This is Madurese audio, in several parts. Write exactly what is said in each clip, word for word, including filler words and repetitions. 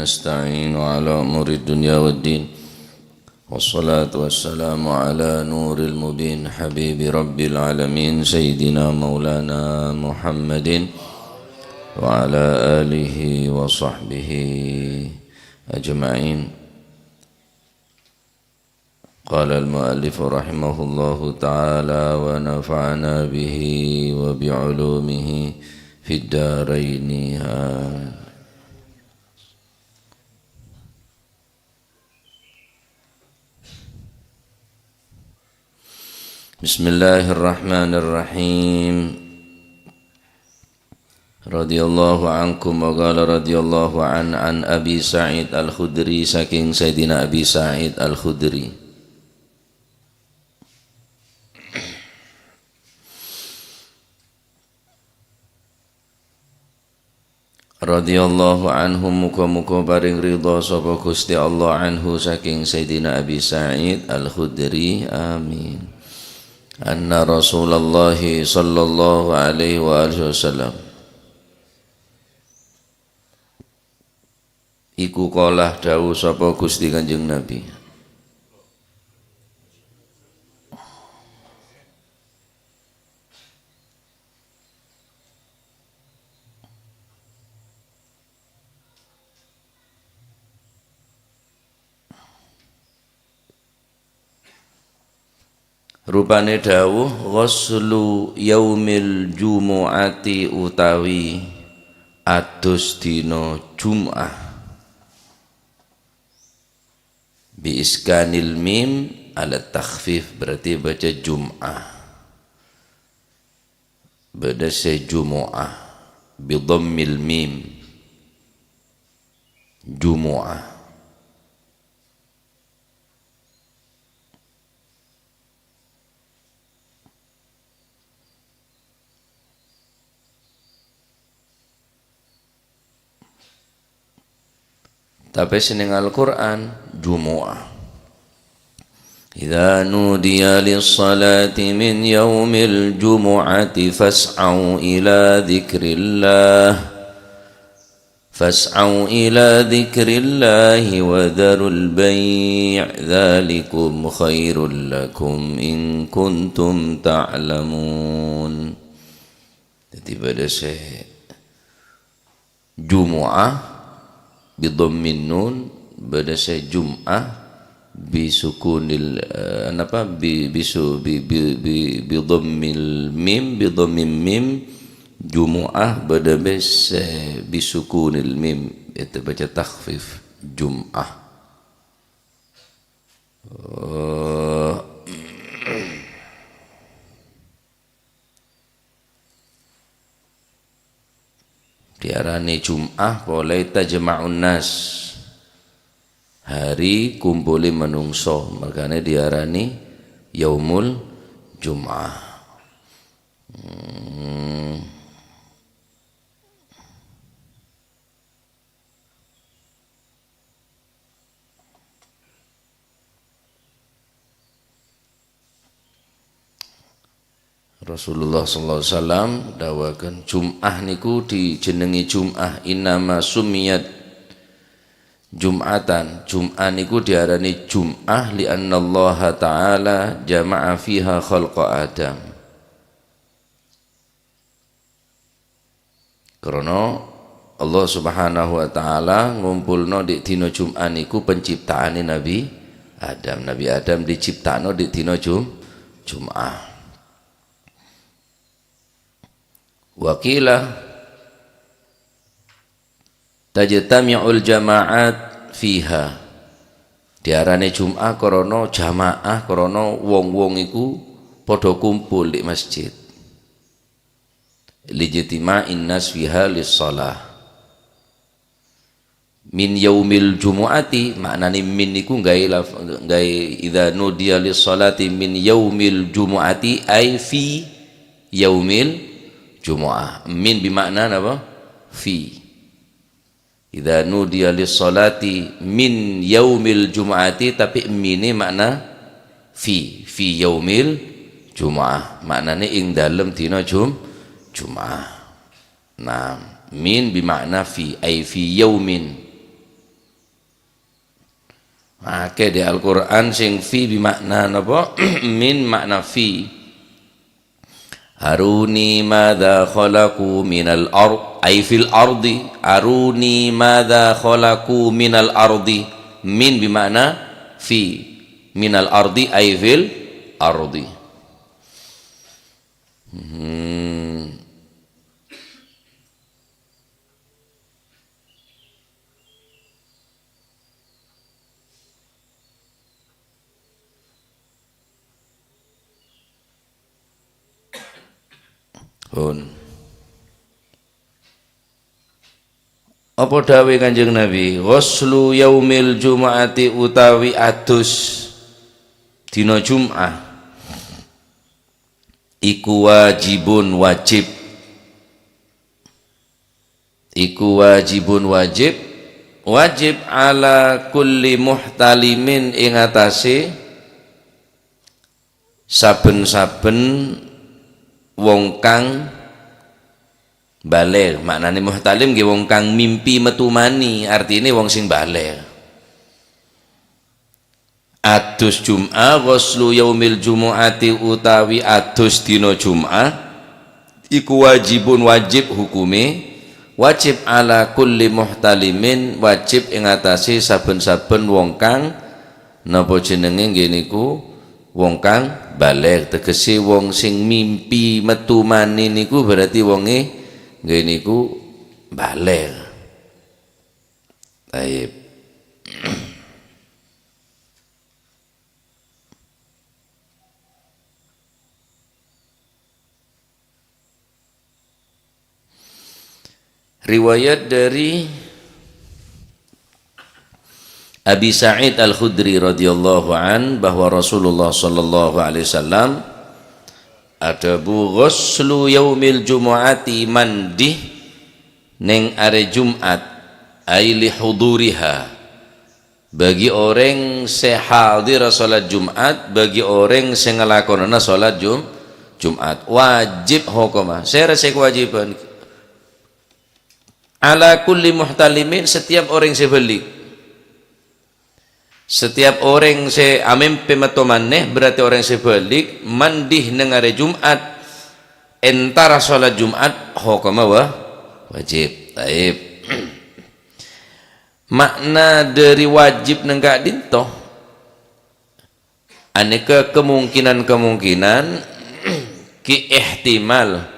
نستعين على أمور الدنيا والدين. والصلاة والسلام على نور المبين حبيب رب العالمين سيدنا مولانا محمد وعلى آله وصحبه أجمعين. قال المؤلف رحمه الله تعالى ونفعنا به وبعلومه في الدارين آمين. بسم الله الرحمن الرحيم. Radhiyallahu ankum wa qala radhiyallahu an, an Abi Sa'id Al-Khudri, saking Sayyidina Abi Sa'id Al-Khudri. Radhiyallahu anhu, muga-muga paring ridha sapa Gusti Allah anhu saking Sayyidina Abi Sa'id Al-Khudri. Amin. Anna Rasulullah sallallahu alaihi wa alihi wasallam iku qala dawuh sapa Gusti Kanjeng Nabi. Rupane dawuh, "Ghuslu yaumil jumu'ati utawi adus dina Jum'ah." Bi iskanil mim ala takhfif, berarti baca Jum'ah. Bâdâ sè Jumu'ah, bi dhammil mim. Jumu'ah. Tapè sè neng Al-Qur'an, Jumu'ah. "Idza nudiya lis-salati min yaumil jumu'ati fas'au ila dzikrillah. Fas'au ila dzikrillahi wa dzarul bai', dzalikum khairul lakum in kuntum ta'lamun." Jadi, bâdâ sè Jumu'ah bi dhammin nun, bâdâ sè Jum'ah bi sukunil, eh, napa, bi, bi su-, bi, bi, bi, bi dhammil mim, bi dhammim mim, Jumu'ah, bâdâ bhâi sè bi sukunil mim, ètèbâca takhfif, Jum'ah. Eh, Diarani Jum'ah polè tajma'un nas. Hari kumpulè manungso, marghâna diarani Yaumul Jum'ah. Hmm. Rasulullah sallallahu alaihi wasallam dhâbuwâghân, Jum'ah niku dijennengi Jum'ah, innama summiyat Jum'atan. Jum'ah niku diarani Jum'ah li'annallaha ta'ala jama'a fiha khalqa Adam. Krana Allah Subhanahu wa Ta'ala ngumpulno di' dina Jum'ah niku penciptaane Nabi Adam. Nabi Adam diciptano di' dina Jum-, Jum'ah. Wa qila tajtami'ul jama'at fiha. Diarani Jum'ah krana jamaah, krana wong-wong iku padha kumpul di' masjid. Lijtima'in nas fiha lis-shalah. Min yaumil jumu'ati, ma'nane min niku gawe laf-, gawe idza nudiya lis-shalati min yaumil jumu'ati, ai fi yaumil jumu'ah. Min bi makna napa? Fi. Idza nudiya lis-shalati min yaumil jumu'ati, tapi mine makna fi, fi yaumil jumu'ah. Maknane ing dalem dina Jum-, Jum'ah. Nah, min bi makna fi, ai fi yaumin. Akè dâ' Al-Qur'an sèng fi bi ma'na napa? Min ma'na fi. "Aruni madza khalaqu minal ard," ay fil ardi. "Aruni madza khalaqu minal ardi." Min bi ma'na fi. "Minal ardi," ay fil ardi. Hmm. Pun. Apa dhâbuna Kanjeng Nabi? "Ghuslu yaumil jumu'ati," utawi adus dina Jum'ah, "iku wajibun," wajib. "Iku wajibun," wajib. "Wajib ala kulli muhtalimin," ing atase saben-saben wong kang baligh. Ma'nane muhtalim nggih wong kang mimpi metu mani, artine wong sing baligh. Adus Jum'ah, ghuslu yaumil jumu'ati utawi adus dina Jum'ah, iku wajibun, wajib hukume, wajib ala kulli muhtalimin, wajib ing atase saben-saben wong kang, napa jenenge nggih niku, wong kang baligh, tegese wong sing mimpi metu mani niku berarti wonge nggih niku baligh. Taib. Riwayat dari Abi Sa'id Al-Khudri radhiyallahu an bahwa Rasulullah sallallahu alaihi wasallam adhabu, "Ghuslu yaumil jumu'ati," mandi neng are Jumat, "ai li huduriha," bagi oreng se hadir salat Jumat, bagi oreng se ngalakonana salat Jum-, Jumat. Wajib hokoma. Sera se kewajiban? Ala kulli muhtalimin, setiap oreng se balik. Setiap oreng se amempe meto maneh, berarti oreng se balik, mandi neng are Jumat, entara salat Jumat, hokoma wa-, wajib. Taib. Makna dari wajib neng ka'dinto, aneka kemungkinan-kemungkinan ki ihtimal,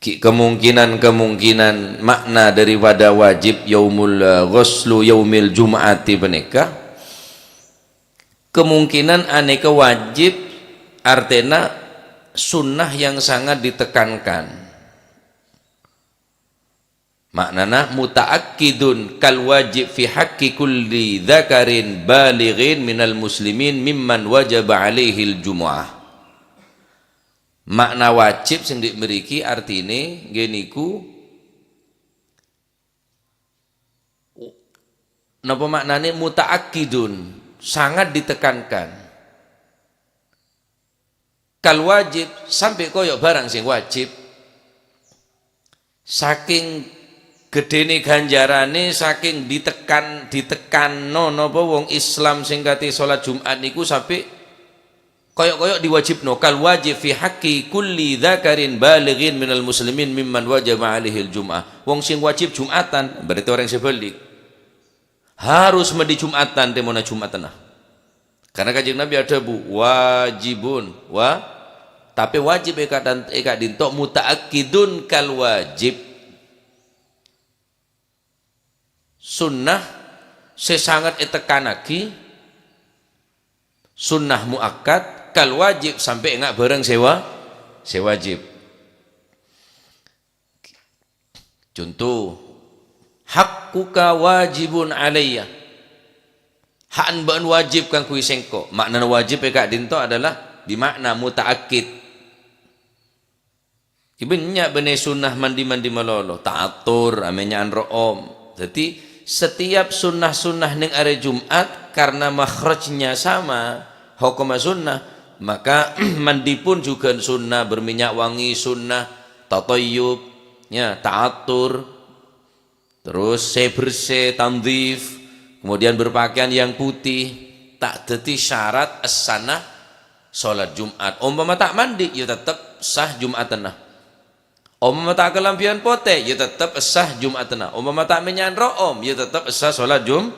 ki kemungkinan-kemungkinan makna daripada wajib yaumul, eh, ghuslu yaumil jum'ati paneka. Kemungkinan aneka wajib artena sunnah yang sangat ditekankan. Maknana muta'akkidun kal wajib fi haqqi kulli dzakarin balighin minal muslimin mimman wajaba alaihil jumu'ah. Makna wajib sing dik mriki artine nggih niku, napa maknane muta'akkidun, sangat ditekankan. Kal wajib, sampe' koyo' barang sing wajib. Saking gedene ganjarane, saking ditekan, ditekanno napa wong Islam sing kate salat Jumat niku sampe' koyo'-koyo' diwajibno. Kal wajib fi haqqi kulli dzakarin balighin minal muslimin mimman wajaba alaihil jum'ah. Wong sing wajib Jumatan, berarti orang sing balig. Harus mandi Jumatan, temona Jumatanna. Karena Kanjeng Nabi adhabu, "Wajibun," wa-, tape wajib e ka'dan-, e ka'dinto muta'akkidun kal wajib. Sunnah se sangat etekanagi, sunnah muakkad, kal wajib sampe' enga' barang se wa-, se wajib. Conto, "Haqquka wajibun alayya." Ha'an ba'an wajib kaangguy sengko'. Maknana wajib e ka'dinto adalah bi makna muta'akkid. Ki bannya' bânnè sunnah mandi-mandi malolo, ta'attur, amènya'an ro'om. Jadi, setiap sunnah-sunnah neng arè Jumat, karena makhrajnya sama, hokomma sunnah, maka mandi pun juga sunnah, berminyak wangi sunnah, tatayyub, ya, ta'attur, terus sè-bersè, tandhif, Kemudian berpakaian yang putih, ta' dhâddhi syarat essana sholat Jumat. Ompama ta' mandi, ya tetep sah Jumatanna. Ompama ta' kalambhiyân potè, ya tetep sah Jumatanna. Ompama ta' mènya'an ro'om, ya tetep sah sholat Jum-,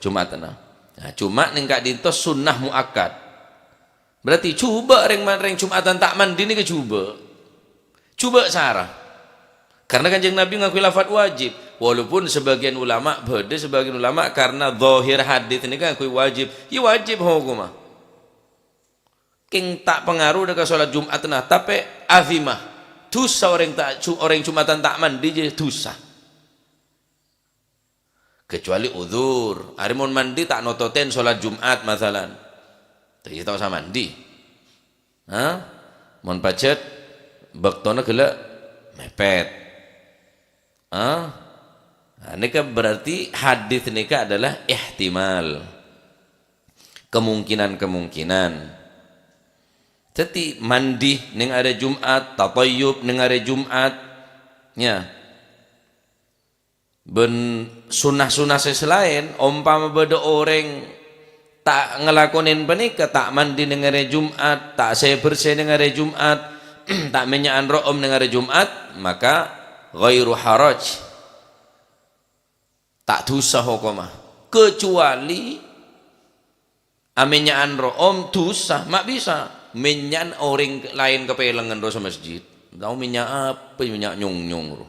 Jumatanna. Nah, cuma neng ka'dinto sunnah muakkad. Berarti jhubâ' rèng-, rèng Jumatan ta' mandi nèka jhubâ'. Jhubâ' sara. Karena Kanjeng Nabi ngangghuy lafat wajib. Walaupun sebagian ulama, bâdâ sebagian ulama karena zahir hadits nèka ngangghuy wajib. Ya wajib hokomma. Kèng ta' pangaruh dâ' ka sholat Jumatanna, tapè azimah. Dhusa orèng ta' ju-, orèng Jumatan ta' mandi jâ dhusa. Kecuali udzur. Arè mon mandi ta' nototèn sholat Jumat, masalan. Jadi ta' osa mandi. Hah? Mon pajhât bâktona ghellâ' mèpèt. Hah? Nah, nèka berarti hadits nèka adalah ihtimal. Kemungkinan-kemungkinan. Dhâddhi mandi neng arè Jumat, tatayyub neng arè Jumat. Ya. Bân sunnah-sunnah sè salaèn, ompama bâdâ orèng ta' ngalakonè panèka, ta' mandi neng arè Jumat, ta' sè-bersè neng arè Jumat, ta' mènya'an ro'om neng arè Jumat, maka ghairu haraj. Ta' dhusa hokomma. Kecuali Amènya'an ro'om dhusa, ma' bisa. Mènya'an orèng laèn kapèlengngen rowa sè masjid. Tao mènya' apa, mènya' nyong-nyong rowa.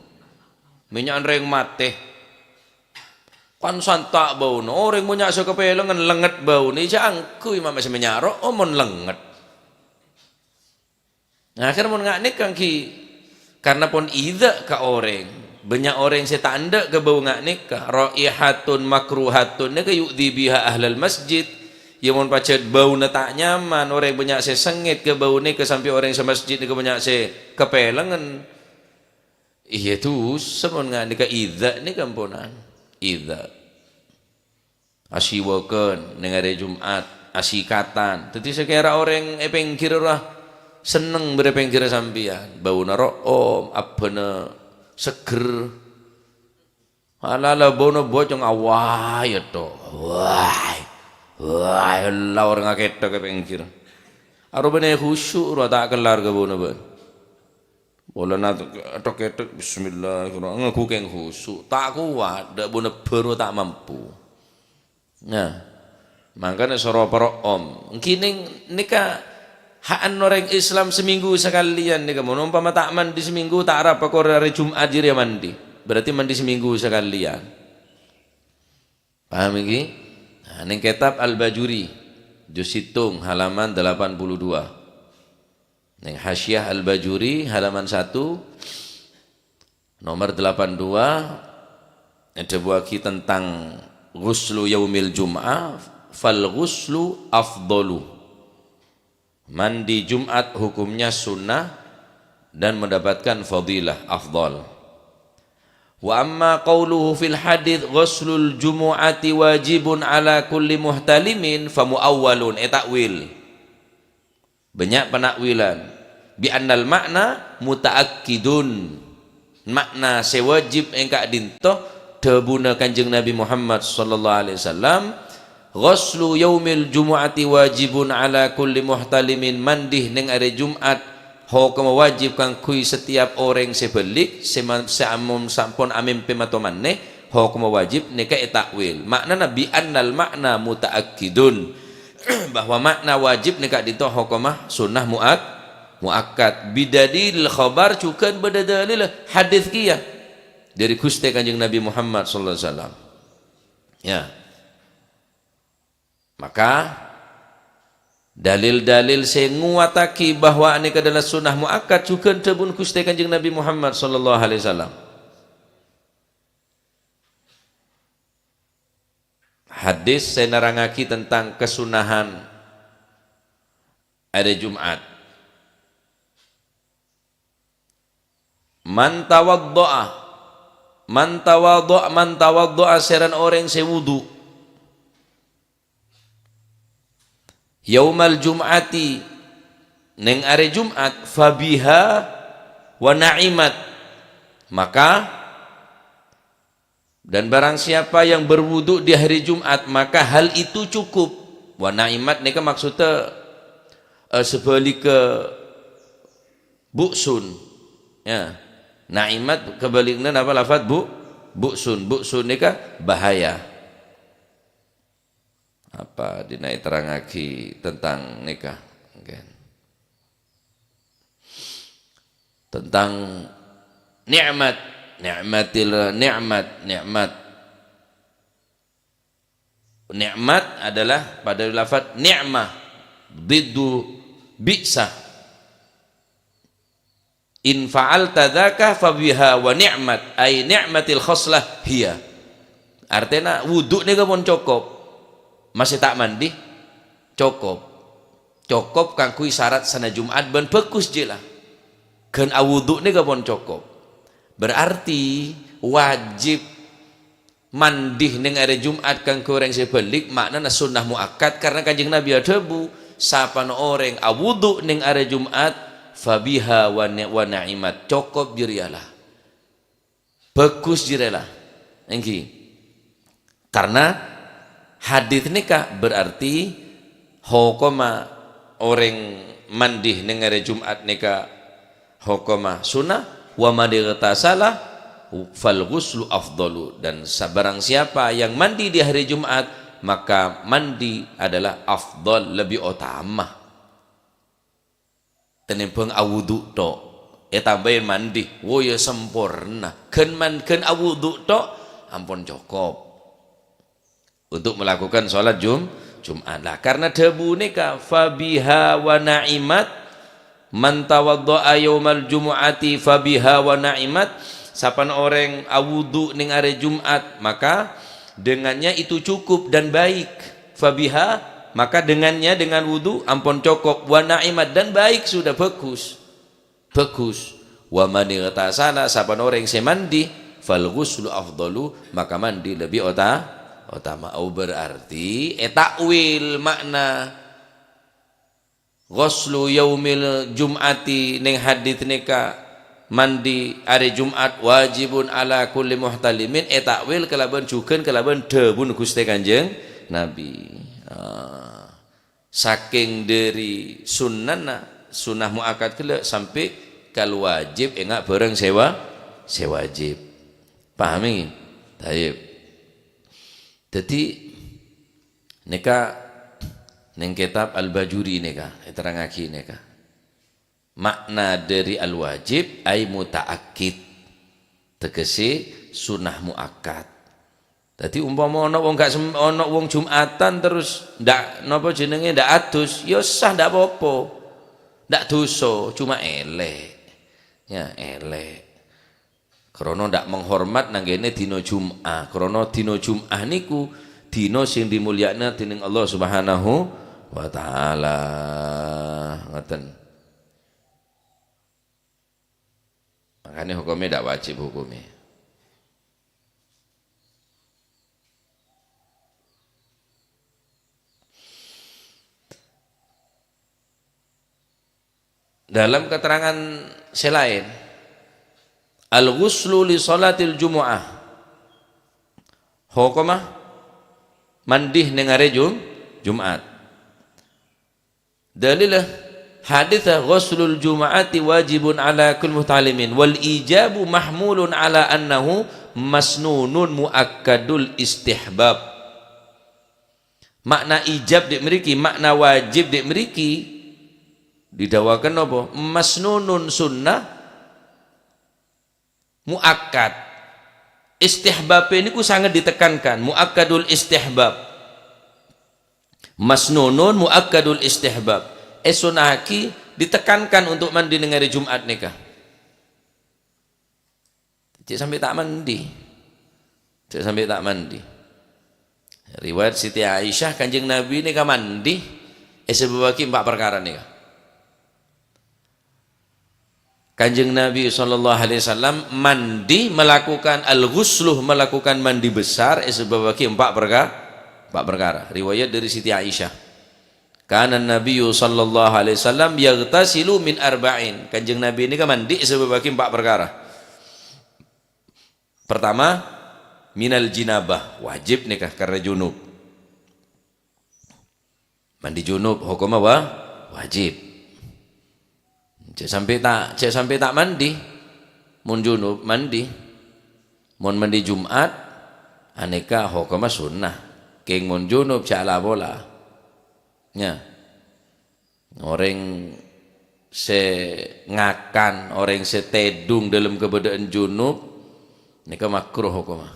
Mènya'an rèng matè. Kan santa' bâuna. Orèng mènya' sè kapèlengngen lengnget bâuna. Jâ' angghuy ma' mèssa mènya' ro'om mon lengnget. Nah, akhèr mon nga' nèka ènggi karna pon idza ka orèng. Bânnya' orèng sè ta' endâ' ka bâu nga' nèka. Raihatun makruhatun nèka yu'dzi biha ahlal masjid. Iyâ, mon pajhât bâuna ta' nyaman, orèng bânnya' sè sengngèt ka bâu nèka sampè' orèng sè masjid nèka bânnya' sè kapèlengngen. Iyâ, dhusa mon nga' nèka idza nèka amponan. Idza. Asiwâkân neng arè Jum'at, asikatan. Dhâddhi, sakèra orèng è pèngghir rowa senneng bâdâ è pèngghirra sampèyan. Bâuna ro'om, abbâna seggher. Ala-ala bâuna bocong, away ètto. Way, way, ella orèng akèthak è pèngghir. Arobâna khusyuk rowa ta' kellar ka bâuna bân. Polana kèthèk-kèthèk, bismillahirrahmanirrahim, ngangghuy kèng khusyuk. Ta' kowat, dâ' bâuna bhâru ta' mampu. Nah, mangkana soro paro'om. Ènggi nèng nèka ha'an orèng Islam samènggu sakalèyan nèka. Mon ompama ta' mandi samènggu, ta' arapa kor arè Jum'at jârèya mandi. Berarti mandi samènggu sakalèyan. Paham ènggi? Nah, nèng kètab Al-Bajuri, juz sèttong, halaman delapan puluh dua. Nèng Hasyiah Al-Bajuri, halaman satu, nomor delapan dua, adhâbuwâghi tentang ghuslu yaumil jum'ah, "Fal ghuslu afdalu." Mandi Jumat hukumnya sunnah dan mendapatkan fadilah, afdal. Wa amma qauluhu fil hadits, "Ghuslul jumu'ati wajibun ala kulli muhtalimin," fa muawwalun, ètakwil. Bânnya' panakwilan. "Bi annal ma'na muta'akkidun." Ma'na sè wajib èngka' dinto, dhâbuna Kanjeng Nabi Muhammad sallallahu alaihi wasallam, "Ghuslu yaumil jumu'ati wajibun ala kulli muhtalimin." Mandi nèng arè Jum'at hokomma wajib kaangghuy setiap orèng sè bâlig, sè ma-, sè amon sampon amèmpè mato manè, hokomma wajib nèka ètakwil. Ma'nana bi annal ma'na muta'akkidun. Bahwa ma'na wajib nèka dinto hokomma sunnah mu'ak-, mu'akkad. Bidalil khabar, jhughân bâdâ dalil hadits kèya dâri Ghustè Kanjeng Nabi Muhammad sallallahu alaihi wasallam. Ya. Maka, dalil-dalil sè nguwattaghi bahwa nèka adalah sunnah muakkad jhughân dhâbuna Ghustè Kanjeng Nabi Muhammad sallallahu alaihi wasallam. Hadis sè nerrangngaghi tentang kasunnahan arè Jum'at. "Man tawadda'a, man tawadda'a, man tawadda'a," sèrana orèng sè wudu. "Yaumal jum'ati," nèng arè Jum'at, "fabiha wa na'imat," maka Dan barang siapa yang berwudu di hari Jumat, maka hal itu cukup. Wa na'imat nèka maksudnya, eh, sebaliknya bu'sun. Ya. Na'imat kebaliknya apa lafat bu? Bu'sun. Bu'sun nèka bahaya. Apa dinai terangagi tentang nèka? Mungkin. Tentang nikmat, nikmatil nikmat, nikmat. Nikmat adalah pada lafaz ni'mah, diddu bi'sa. "In fa'alta dzaka fabiha wa ni'mat," ai ni'matil khoslah hiya. Artèna, wudu nèka pon cokop. Masè ta' mandi, cokop. Cokop kaangghuy sarat sèna Jum'at bân bhâghus jiyâ la. Ghân awudu nèka pon cokop. Berarti wajib mandi neng arè Jum'at kaangghuy orèng sè bâlig, ma'nana sunnah muakkad, karna Kanjeng Nabi adhâbu, "Sapana orèng awudu neng arè Jum'at, fabiha wa ni-, wa na'imat." Cokop jârèya la. Bhâghus jârèya la. Èngghi. Karna hadits nèka berarti hokomma orèng mandi neng arè Jum'at nèka hokomma sunnah, "Wa man ightasala fal ghuslu afdalu," dan sa-, barang siapa yang mandi di hari Jumat, maka mandi adalah afdal, lebih utama. Tenimbang awudu tok, ètambâi mandi, wo, ya samporna. Ghân man-, ghân awudu tok, ampon cokop. Untuk melakukan sholat Jum-, Jum'at. Lah, karna dhâbu nèka, "Fabiha wa na'imat, man tawadda'a yaumal jumu'ati fabiha wa na'imat," sapana orèng awudu neng arè Jum'at, maka dengannya itu cukup dan baik. Fabiha, maka dengannya, dengan wudu, ampon cokop. Wa na'imat, dan baik sudah, bhâghus. Bhâghus. "Wa man ightasala," sapana orèng sè mandi, "fal ghuslu afdalu," maka mandi lebbi ota-, otama. Oh, berarti ètakwil ma'na ghuslu yaumil jum'ati neng hadits nèka, mandi arè Jum'at wajibun ala kulli muhtalimin, ètakwil kalabân jhughân kalabân dhâbuna Ghustè Kanjeng Nabi. Ah. Sakèng dhâri sunnana, sunnah muakkad ghellâ', sampè' kal wajib, enga' bhârâng sè wa-, sè wajib. Paham, èngghi? Tayyib. Dhâddhi, nèka neng kètab Al-Bajuri nèka, èterrangaghi nèka. Ma'na dhâri al-wajib, ai muta'akkid. Tegese sunnah muakkad. Dhâddhi, umpama ana wong gak sem-, ana wong Jumatan terus ndak, napa jenenge, ndak adus, ya sah, ndak apa-apa. Ndak dosa, cuma elek. Ya, elek. Krana ndak menghormat nanggene dina Jum'ah. Krana dina Jum'ah niku dina sing dimulyakna dening Allah Subhanahu wa Ta'ala. Ngoten. Makanya hukumnya ndak wajib hukumnya. Dalam keterangan sè laèn, "Al-ghuslu li shalatil jumu'ah." Hokomma mandi neng arè Jum-, Jumat. Dalilla hadits, "Ghuslul jumu'ati wajibun ala kulli muhtalimin, wal ijabu mahmulun ala annahu masnunun muakkadul istihbab." Makna ijab dhek mriki, makna wajib dhek mriki, didhawuaken napa? Masnunun sunnah muakkad. Istihbab niku sangat ditekankan, muakkadul istihbab. Masnunun muakkadul istihbab. Esunnahagi ditekankan untuk mandi neng arè Jumat nèka. Cek sampai tak mandi. Cek sampai tak mandi. Riwayat Siti Aisyah, Kanjeng Nabi nèka mandi, esebabagi empat perkara nèka. Kanjeng Nabi sallallahu alaihi wasallam mandi, melakukan al-ghusluh, melakukan mandi besar, esebabagi empat perka-, empat perkara. Riwayat dari Siti Aisyah. Kana Nabiyyu sallallahu alaihi wasallam yaghtasilu min arba'in. Kanjeng Nabi nèka mandi esebabagi empat perkara. Pertama, Minal jinabah, wajib nèka karna junub. Mandi junub hokomma wa-, wajib. Jhâ' sampè' ta', jhâ' sampè' ta' mandi. Mon junub, mandi. Mon mandi Jum'at, anèka hokomma sunnah. Kèng mon junub, jhâ' la-pola. Nya. Orèng sè ngakan, orèng sè tèdung dâlem kabâdâ'ân junub, nèka makruh hokomma.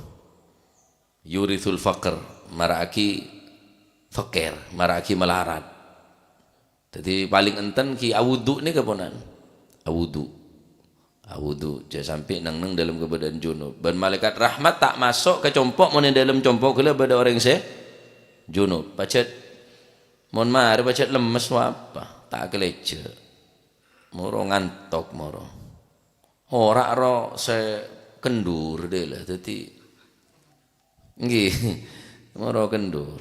Yurithul faqr, mara'aghi fakèr, mara'aghi malarat. Dhâddhi, palèng enten ghi' awudu' nèka ponan. Awudu'. Awudu', jhâ' sampè' neng-enneng dâlem kabâdâ'ân junub. Bân malaèkat rahmat ta' maso' ka compo' mon è dâlem compo' ghellâ' bâdâ orèng sè junub. Pajhât Mon marè pajhât lemmes apa? Ta' kalèjjhâ'. Moro ngantok moro. Ora' ro sè kendur dâlâ, dhâddhi, ngghi, moro kendur.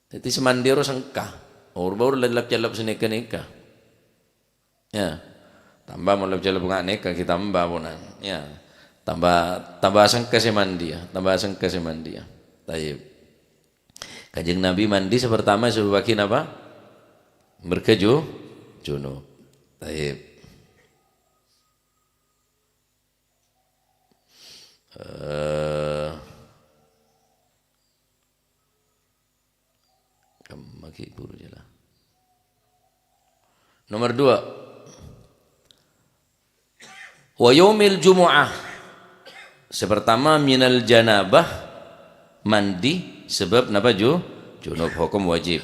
Dhâddhi sè mandi ro sengka. Or-, bâur lelep-celep sanèka-nèka. Ya. Tamba mon lep-celep nga' nèka ghi' tamba ponan. Ya. Tamba, tamba sengka sè mandi ya, tamba sengka sè mandi ya. Tayyib. Kanjeng Nabi mandi sè pertama sabâbbhâghi napa? Merga ju-, junub. Tayyib. Eh, kemma ghi' buru jâlâ. Nomor dua. Wa yaumil jumu'ah. Sè pertama, minal janabah, mandi, sabâb napa, ju-, junub, hokom wajib.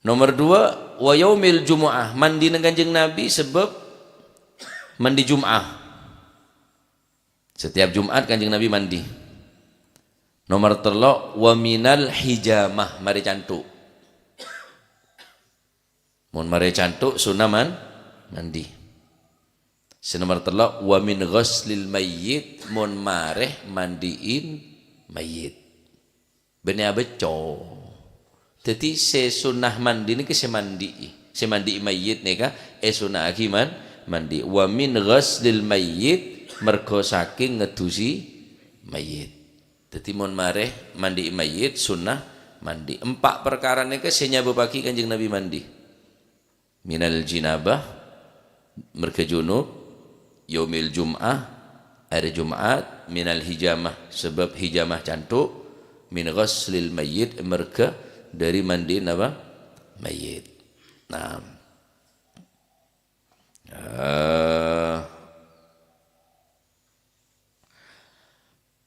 Nomor dua, wa yaumil jumu'ah, mandina Kanjeng Nabi sabâb mandi Jum'ah. Setiap Jumat Kanjeng Nabi mandi. Nomor tello', wa minal hijamah, marè canthuk. Mon marè canthuk, sunnah man-, mandi. Sè nomor tello', wa min ghuslil mayyit, mon marè mandi'in mayyit. Bânnè abâcco. Dhâddhi, sè sunnah mandi nèka sè mandi'i. Sè mandi'i mayyit nèka èsunna'aghi man-, mandi. Wa min ghuslil mayyit, merga sakèng ngeddhusi mayyit. Dhâddhi, mon marè mandi'i mayyit, sunnah mandi. Empa' parkara nèka sè nyabâbbhâghi Kanjeng Nabi mandi. Minal jinabah, merga junub, yaumil jum'ah, arè Jumat, minal hijamah, sabâb hijamah canthuk, min ghuslil mayyit, merga dâri mandi'in apa? Mayyit. Nah. Eh,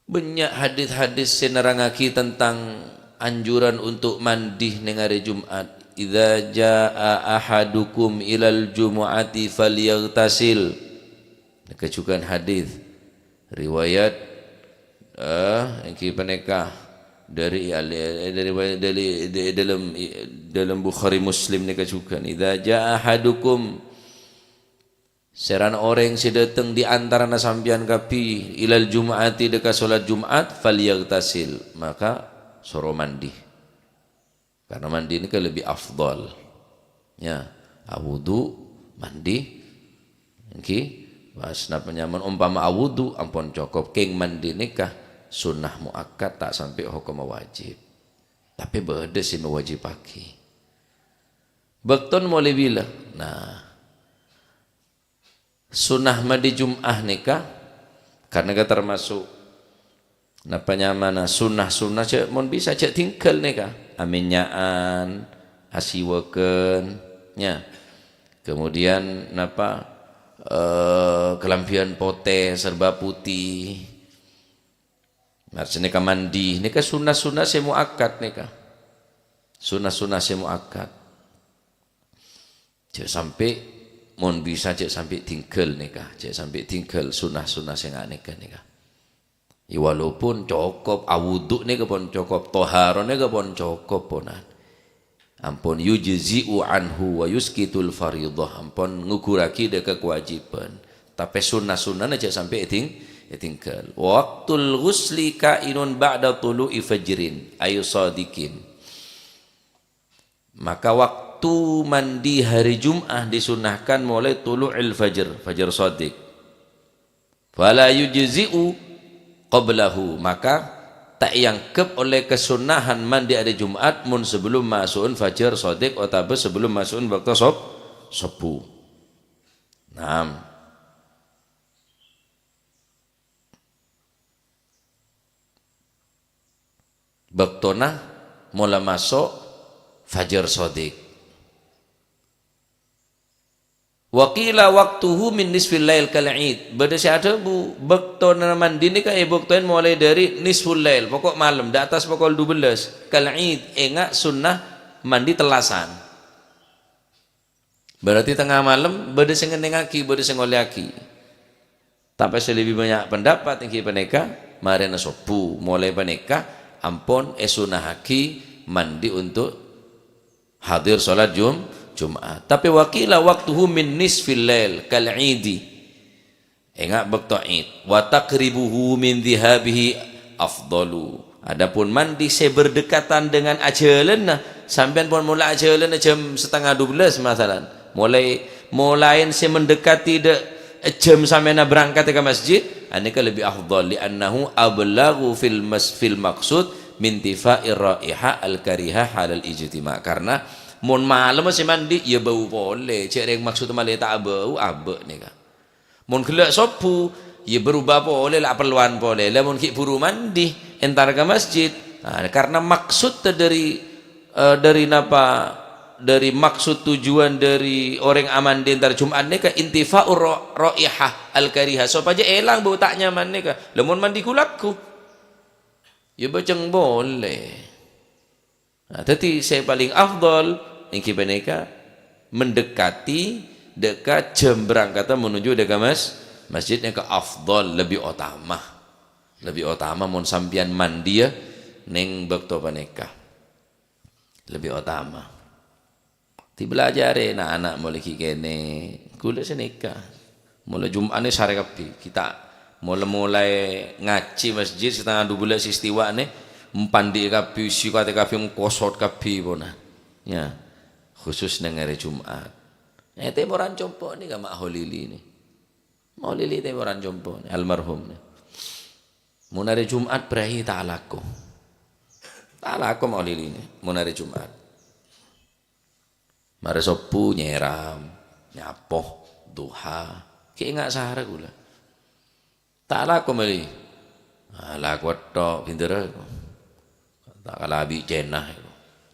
Bânnya' hadis-hadis sè nerrangngaghi tentang anjuran untuk mandi neng arè Jumat. "Idza jaa ahadukum ilal jumu'ati falyaghtasil." Nèka jhughân hadis riwayat, eh, èngghi panèka dâri, dâri, dâri, dâri dâlem, dâlem Bukhari Muslim nèka jhughân. "Idza jaa ahadukum" Sèrana orèng sè dâteng di antarana sampèyan kabbhi ilal jumu'ati dâ' ka sholat Jumat, falyaghtasil, maka soro mandi. Karena mandi nèka lebih afdal. Ya, awudu, mandi. Èngghi, pas napa nyamana umpama awudu, ampon cokop. Kèng mandi nèka sunnah muakkad, ta' sampè' hokomma wajib. Tapè bâdâ sè mawajibaghi. Bâktona molè bilâ? Nah, Sunnah mandi Jum'ah nèka, kan nèka termasuk, napa nyamana, sunnah-sunnah, jhâ', mon bisa jhâ' tinggal nèka. Amènynya'an, asiwakan, ya. Kemudian, napa, eh, kelambian potè, serba putih. Maksudnya ka mandi, nèka sunnah-sunnah sè muakkad nèka. Sunnah-sunnah sè muakkad. Jhâ' sampè', mon bisa jhâ' sampè' tinggal nèka, jhâ' sampè' tinggal sunnah-sunnah sè nga' nèka nèka. Ya, walaupun cokop, awudu nèka pon cokop, toharo nèka pon cokop, ponan. Ampon yujzi'u anhu wa yusqitul faridah, ampon ngughurraghi dâ' ka kawâjibhân. Tapè sunnah-sunnahna jhâ' sampè' èting-, ètinggal. Waqtul ghusli kainun ba'da tulu'i fajrin, ayu shadiqin. Maka waktu mandi hari Jum'ah disunnahkan mulai tulu'il fajr, fajar shadiq. Fala yujzi'u, qablahu, maka ta' èangghep ollè kasunnahan mandi arè Jum'at mon sabellum maso'en fajar shadiq otabâ sabellum maso'en bâkto sob-, sobbhu. Naam. Bâktona mola maso' fajar shadiq. Wa qila waqtuhu min nisfil lail kal 'id. Bâdâ sè adhâbu, bâktona mandi nèka èbâktoè molaè dâri nisful lail, pokok malem, di atas pokol dubellâs, kal 'id, enga' sunnah mandi tellasan. Berarti tengnga malem bâdâ sè ngennengngaghi, bâdâ sè ngollèyaghi. Tapè sè lebbi bânnya' pendapat èngghi panèka, marèna sobbhu. Molaè panèka ampon èsunnahaghi mandi untuk hadir sholat Jum-, Jum'at. Tapè wa qila waqtuhu min nisfil lail kal 'idi. Enga' bâkto Id. Wa taqribuhu min dhihabihi afdalu. Adapun mandi sè berdekatan dengan ajhâlânna, sampèyan pon mola ajhâlânna jam setengah dubellâs, masalan. Molaè, molaèn sè mendekati dâ' jam sampèyanna berangkat ka masjid, anèka lebbi afdal, li'annahu ablaghu fil mas-, fil maqsud min tifa'ir ra'iha al-kariha halal ijtima'. Karena mon malem sè mandi, ya bâu polè. Cè' rèng maksud malè ta' bâu, abâ' nèka. Mon ghellâ' sobbhu, ya berubah polè, la parlowan polè. Lah mon ghi' buru mandi, entar ka masjid. Nah, karena maksud dari, eh, dari napa, dari maksud tujuan dari orèng amandi entar Jum'at nèka intifa'ur ro-, raihah al-karihah, sopajâ èlang bâu ta' nyaman nèka. Lah mon mandi ghu-lagghu, ya bâceng polè. Nah, dhâddhi sè palèng afdal èngghi panèka mendekati dâ' ka jam berangkata menuju dâ' ka mas-, masjid nèka afdal, lebbi otama. Lebbi otama mon sampèyan mandiya neng bâkto panèka. Lebbi otama. Dibelajari na'-ana' molaè ghi' kènè'. Ghulâ sanèka. Mola Jum'at nè sarè kabbhi. Kita mola-molaè ngajhi masjid setengah dubellâs istiwa nè, empandi kabbhi, isi katè kabbhi, ngkosot kabbhi pona. Ya, khusus neng arè Jum'at. Eh, tèmoran compo' nè ka Ma' Holili nè. Ma' Holili tèmoran compo' nè, almarhum nè. Mon arè Jum'at bhâi ta' alako. Ta' alako Ma' Holili nè, mon arè Jum'at. Marè sobbhu nyèram, nyapo, duha, ghi' enga' sahara ghulâ. Ta' alako mèlè. Alako tok, bhindhârâ. Ta' kala bi' Cèna.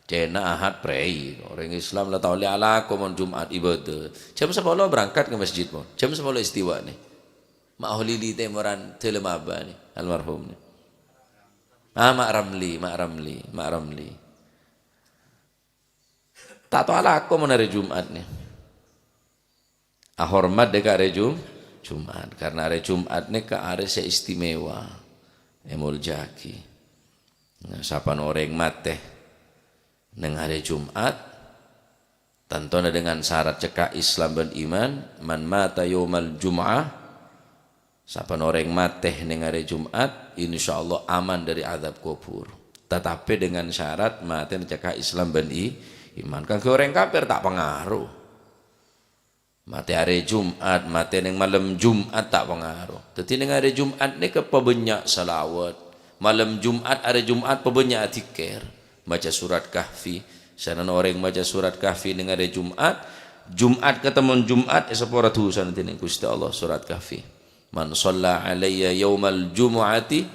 Cèna Ahad bhâi. Orèng Islam la ta' ollè alako mon Jum'at ibadah. Jam sapolo berangkat ka masjid, mon. Jam sapolo istiwa nè. Ma' Holili tèmoran dhâlem abâ nè, almarhum nè. Ah, Ma' Ramli, Ma' Ramli, Ma' Ramli. Ta' tao alako mon arè Jum'at nè. Ahormat dâ' ka arè Jum-, Jum'at. Karena arè Jum'at nèka arè sè istimewa, èmoljâ'aghi. Nah, sapan orèng matè neng arè Jum'at, tantona dengan syarat cekka' Islam bân iman, "Man mata yaumal jum'ah," Sapan orèng matè neng arè Jum'at, insyaallah aman dâri adzab kubur. Tatapè dengan syarat matèna cekka' Islam bân i-, iman. Kaangghuy orèng kafir ta' pangaro. Matè arè Jum'at, matè neng malem Jum'at ta' pangaro. Dhâddhi neng arè Jum'at nèka pabânnya' shalawat. Malem Jum'at, arè Jum'at pabânnya' adzikir. Maca surat Kahfi. Sanaon orèng maca surat Kahfi neng arè Jum'at, Jum'at katemmon Jum'at èsapora dhusana dhineng Ghustè Allah, surat Kahfi. "Man shalla alayya yaumal jumu'ati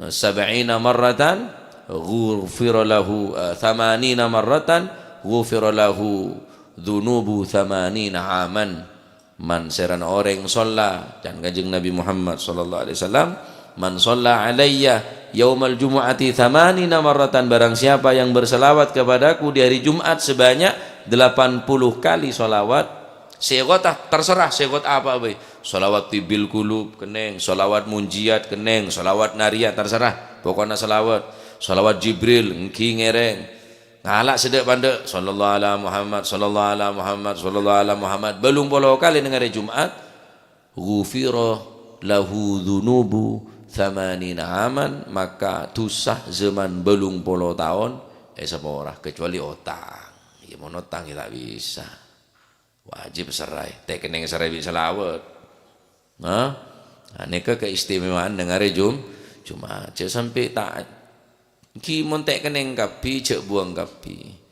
sab'ina marratan, ghufira lahu, eh, thamanina marratan, ghufira lahu dzunubu thamanina aman." Man sèrana orèng shalla, can Kanjeng Nabi Muhammad sallallahu alaihi wasallam, "Man shalla alayya yaumal jumu'ati thamanina marratan," barang siapa yang berselawat kepadaku di hari Jumat sebanyak delapan puluh kali shalawat, Sighah ta-, terserah sighah apa bhâi. Shalawat tibbil qulub kennèng, shalawat munjiyat kennèng, shalawat nariyat terserah. Pokokna shalawat. Shalawat Jibril èngghi ngèrèng. Ngala' sè dâ' pandâ', "Shallallahu ala Muhammad, shallallahu ala Muhammad, shallallahu ala Muhammad." Bâllung polo kalè neng arè Jum'at. "Ghufira lahu dzunubu tsamanina aman," maka dhusa zaman bâllung polo taon èsapora, kecuali otang. Ya, mon otang ya ta' bisa. Wajib sèraè. Ta' kennèng sèraè bi' shalawat. Nah, Nah, nèka keistimewaan neng arè Jum-, Jum'at. Jhâ' sampè' ta' ghi' mon ta' kennèng kabbhi, jhâ' buwâng kabbhi.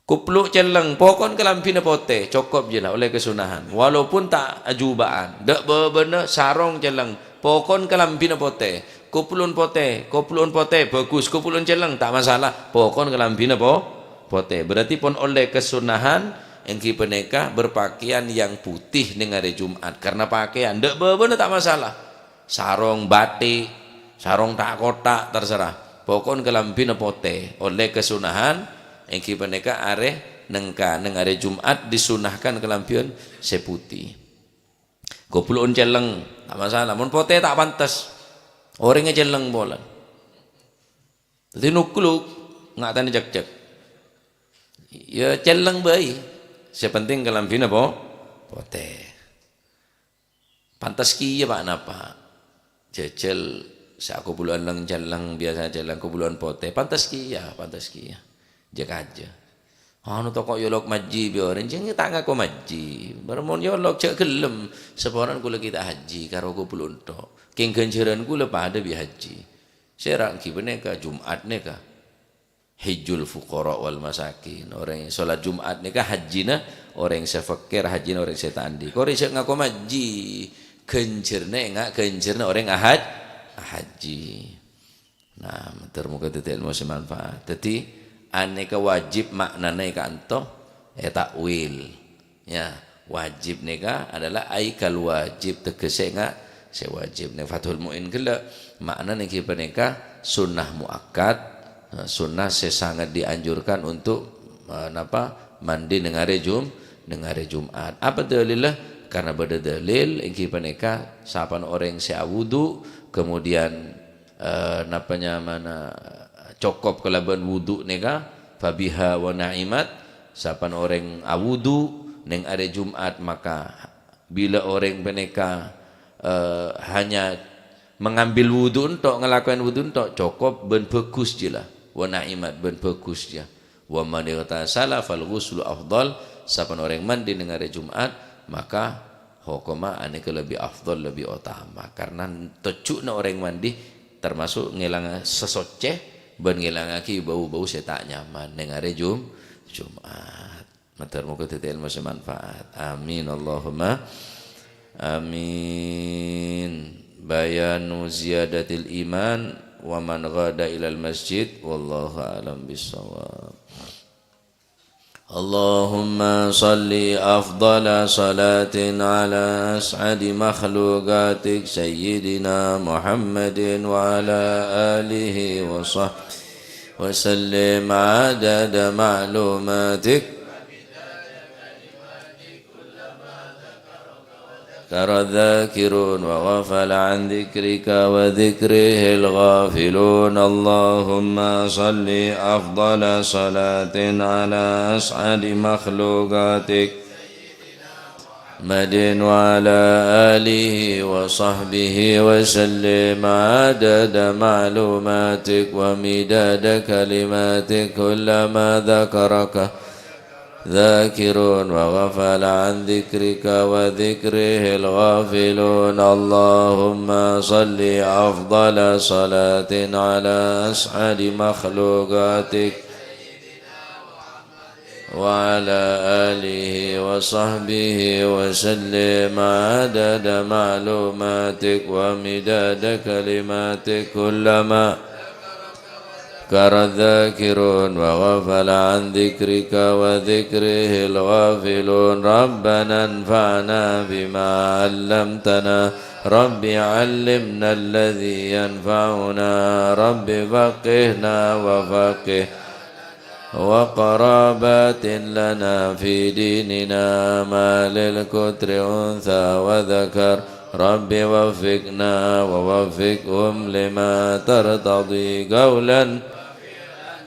Kupluk celleng, pokon kalambhina potè, cokop jiyâ la, ollè kasunnahan. Walaupun ta' ajuba'an, ta' bâbâna sarong celleng, pokon kalambhina potè. Kuplu'en potè, kuplu'en potè, bagus, kuplu'en celleng, ta' masalah, pokon kalambhina po-, potè. Berarti pon ollè kasunnahan, èngghi panèka berpakaian yang putih neng arè Jum'at, karena pakaian, ta' bâbâna ta' masalah. Sarong batik, sarong ta'-kotta', terserah. Pokon kalambhina potè, ollè kasunnahan, èngghi panèka arè nengka, neng arè Jum'at disunnahkan kalambhiân sè putih. Kuplu'en celleng, ta' masalah. Mon potè ta' pantes, orèngnga celleng polana. Dhâddhi nukluk, ngatana cekcek. Yâ celleng bhâi. Sè penting kalambhina po-, potè. Pantes kèya, Pa', napa? Jhâjhâl sè akuplu'an lèng-cellèng, biyasa cellèng kuplu'an potè. Pantes kèya, pantes kèya. Jhâ' kajâ. Anu toko' yolok majhi bi' orèng, jhâ' ta' ngako majhi. Bâr mon yolok jhâ' ghellem. Saporana kaulâ ghi' ta' hajji, karo kuplu'an tok. Kèng ghânjhârân kaulâ padâ bi' hajji. Sèra èngghi panèka, Jum'at nèka. Hajjul fuqara wal masakin. Orèng sholat Jum'at nèka hajjina orèng sè fakir, hajjina orèng sè ta' andi'. Kor jhâ' ngako majhi, ghânjhârânna ènga' ghânjhârânna orèng ahaj-, ahajji. Nah, mator moghâ dhâddhi èlmo sè manfaat. Dhâddhi, anèka wajib ma'nana è ka'anto, è ta'wil. Ya, wajib nèka adalah aikal wajib, tegghâsè ènga' sè wajib. Neng Fathul Mu'in ghellâ', ma'nana èngghi panèka sunnah muakkad, eh, sunnah sè sangat dianjurkan untuk, eh, napa, mandi neng arè Jum-, neng arè Jum'at. Apa dalilla? Karena bâdâ dalil, èngghi panèka, sapan orèng sè awudu, kemudian eh, napa nyamana, cokop kalabân wudu nèka, fabiha wa na'imat, sapan orèng awudu neng arè Jum'at, maka bilâ orèng panèka, eh, hanya mengambil wudu ènto', ngalakonè wudu ènto', cokop bân bhâghus jiyâ la, wa na'imat bân bhâghus jiyâ. "Wa man ightasala fal ghuslu afdal," sapan orèng mandi neng arè Jum'at, maka hokomma anèka lebbi afdal, lebbi otama. Karena tojjhuna orèng mandi termasuk ngèlanga sasoccè bân ngèlangaghi bâu-bâu sè ta' nyaman neng arè Jum-, Jum'at. Mator moghâ dhâddhi èlmo sè manfaat. Amin, Allahumma amin. Bayanu ziyadatil iman wa man ghada ilal masjid. Wallahu a'lam bissawab. اللهم صل أفضل صلاة على أسعد مخلوقاتك سيدنا محمد وعلى آله وصحبه وسلم عدد معلوماتك. ذكر الذاكرون وغفل عن ذكرك وذكره الغافلون. اللهم صل أفضل صلاة على أسعد مخلوقاتك محمد وعلى آله وصحبه وسلم عدد معلوماتك ومداد كلماتك كلما ذكرك ذاكرون وغفل عن ذكرك وذكره الغافلون. اللهم صل أفضل صلاة على أسعد مخلوقاتك وعلى آله وصحبه وسلم عدد معلوماتك ومداد كلماتك كلما ذكر الذاكرون وغفل عن ذكرك وذكره الغافلون. ربنا انفعنا بما علمتنا. رب علمنا الذي ينفعنا. رب فقهنا وفقه وقرابات لنا في ديننا ما للكتر أنثى وذكر. رب وفقنا ووفقهم لما ترتضي قولا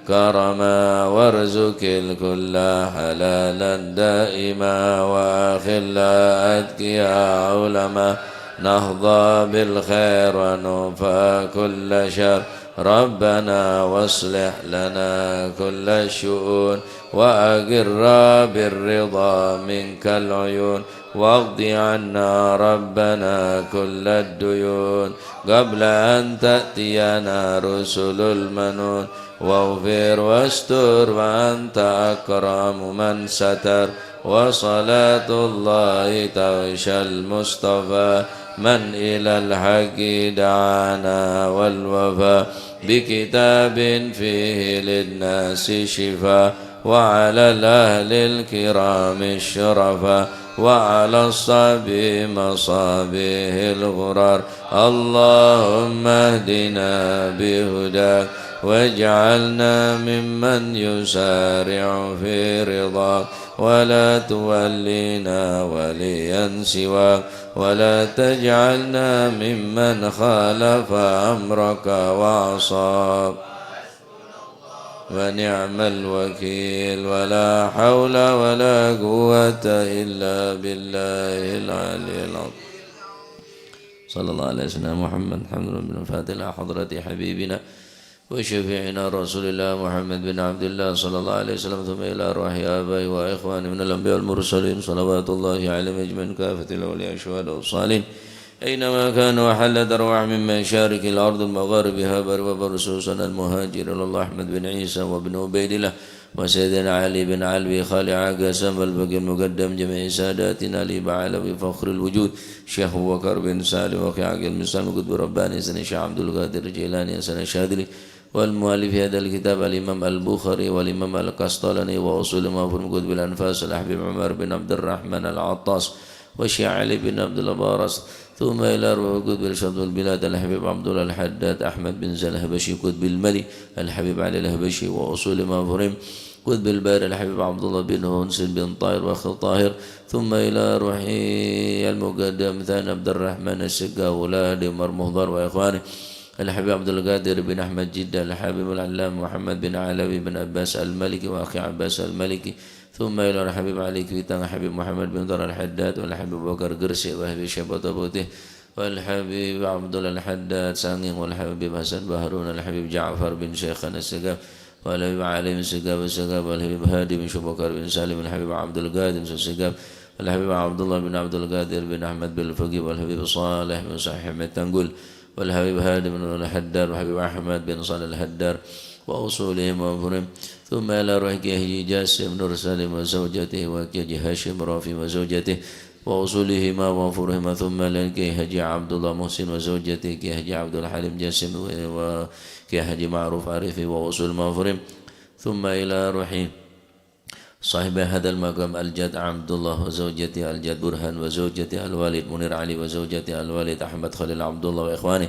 كرما وارزق الكل حلالا دائما وأخلاء أتقياء علماء نحظى بالخير وننفى كل شر. ربنا واصلح لنا كل الشؤون، وأقر بالرضا منك العيون، واقض عنا ربنا كل الديون، قبل أن تأتينا رسل المنون، واغفر واستر وأنت أكرم من ستر، وصلاة الله تغشى المصطفى، من إلى الحق دعانا والوفا، بكتاب فيه للناس شفاء، وعلى الأهل الكرام الشرفاء، وعلى الصحب مصابيح الغرر. اللهم اهدنا بهداك، واجعلنا ممن يسارع في رضاك، ولا تولينا وليا سواك، ولا تجعلنا ممن خالف أمرك وعصاك. ونعم الوكيل، ولا حول ولا قوة إلا بالله العلي العظيم. صلى الله على سيدنا محمد، الحمد لله، الفاتحة إلى حضرة حبيبنا وشفيعنا رسول الله محمد بن عبد الله صلى الله عليه وسلم، ثم إلى أرواح آبائه وإخوانه من الأنبياء والمرسلين، صلوات الله عليهم أجمعين، كافة الأولياء والشهداء والصالحين، أينما كانوا وحلت أرواحهم من مشارق الأرض ومغاربها، بر وبر، خصوصا المهاجر إلى الله أحمد بن عيسى وابن عبيد الله وسيدنا علي بن علوي خالع قسم الفقيه المقدم جميع ساداتنا الإباء علوي فخر الوجود شيخ أبو بكر بن سالم وخياع المسلم قطب رباني سيدنا الشيخ عبد القادر الجيلاني حسن الشاذلي والمؤلف هذا الكتاب الإمام البخاري والإمام القسطلاني وأصول ما فهم قطب الأنفاس الحبيب عمر بن عبد الرحمن العطاس والشيخ علي بن عبد الله باراس، ثم إلى روح قطب الشمس والبلاد الحبيب عبد الله الحداد أحمد بن زين الحبشي قطب الملي الحبيب علي الحبشي وأصول ما فهم قطب الباري الحبيب عبد الله بن هونس بن طاهر وأخي طاهر، ثم إلى روح المقدم ثاني عبد الرحمن السقا وأولاد عمر مهضر وإخوانه الحبيب عبد القادر بن أحمد جدة الحبيب العلامة محمد بن علوي بن عباس المالكي وأخي عباس المالكي، ثم إلى الحبيب علي كويتان، الحبيب محمد بن طارق الحداد، والحبيب أبو بكر قرسي، والحبيب شيخ بطة بوتيه، والحبيب عبد الله الحداد سانقينغ، والحبيب حسن بحرون، الحبيب جعفر بن شيخنا السقاف، والحبيب علي بن سقاف السقاف، والحبيب هادي بن شبكر بن سالم، الحبيب عبد القادر بن سقاف، الحبيب عبد الله بن عبد القادر بن أحمد بن الفقيه، والحبيب صالح بن صحيح بن تنقل، والحبيب هادي بن الحداد، والحبيب أحمد بن صالح الحداد، وأصولهم وفروعهم. ثم إلى روح كي حجي جاسم نور سالم وزوجته، وكي حجي هاشم رافي وزوجته، وأصولهما وفروعهما. ثم إلى كي حجي عبد الله محسن وزوجته، كي حجي عبد الحليم جاسم و-، وكي حجي معروف عارفي وأصول وفروعهم. ثم إلى روح صاحب هذا المقام الجد عبد الله وزوجته، الجد برهان وزوجته، الوالد منير علي وزوجته، الوالد أحمد خليل عبد الله وإخوانه،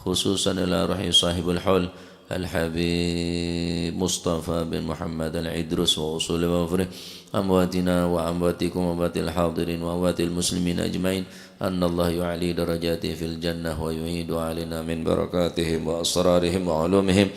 خصوصا إلى روح صاحب الحول الحبيب مصطفى بن محمد العدروس وأصول وفره، أمواتنا وأمواتكم وأموات الحاضرين وأموات المسلمين أجمعين، أن الله يعلي درجاته في الجنة ويعيد علينا من بركاتهم وأسرارهم وعلومهم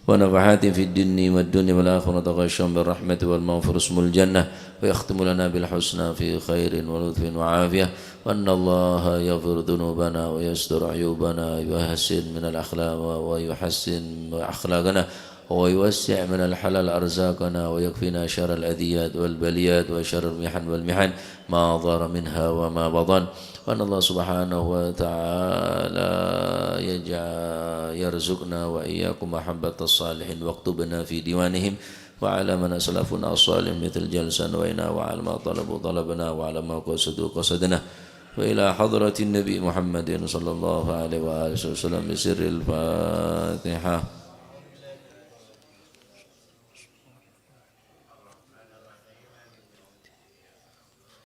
ونفحات في الدين والدنيا والآخرة، غشا بالرحمة والمغفرة اسم الجنة، ويختم لنا بالحسنى في خير ولطف وعافية، وأن الله يغفر ذنوبنا ويستر عيوبنا ويحسن من الأخلاق، ويحسن أخلاقنا، ويوسع من الحلال أرزاقنا، ويكفينا شر الأذيات والبليات وشر المحن والمحن، ما ظهر منها وما بطن. وأن الله سبحانه وتعالى يجع-، يرزقنا وإياكم محبة الصالحين، واكتبنا في ديوانهم، وعلى من أسلفنا الصالحين مثل جلسا وإنا، وعلى ما طلبوا طلبنا، وعلى ما قصدوا قصدنا. وإلى حضرة النبي محمد صلى الله عليه وآله وسلم بسر الفاتحة.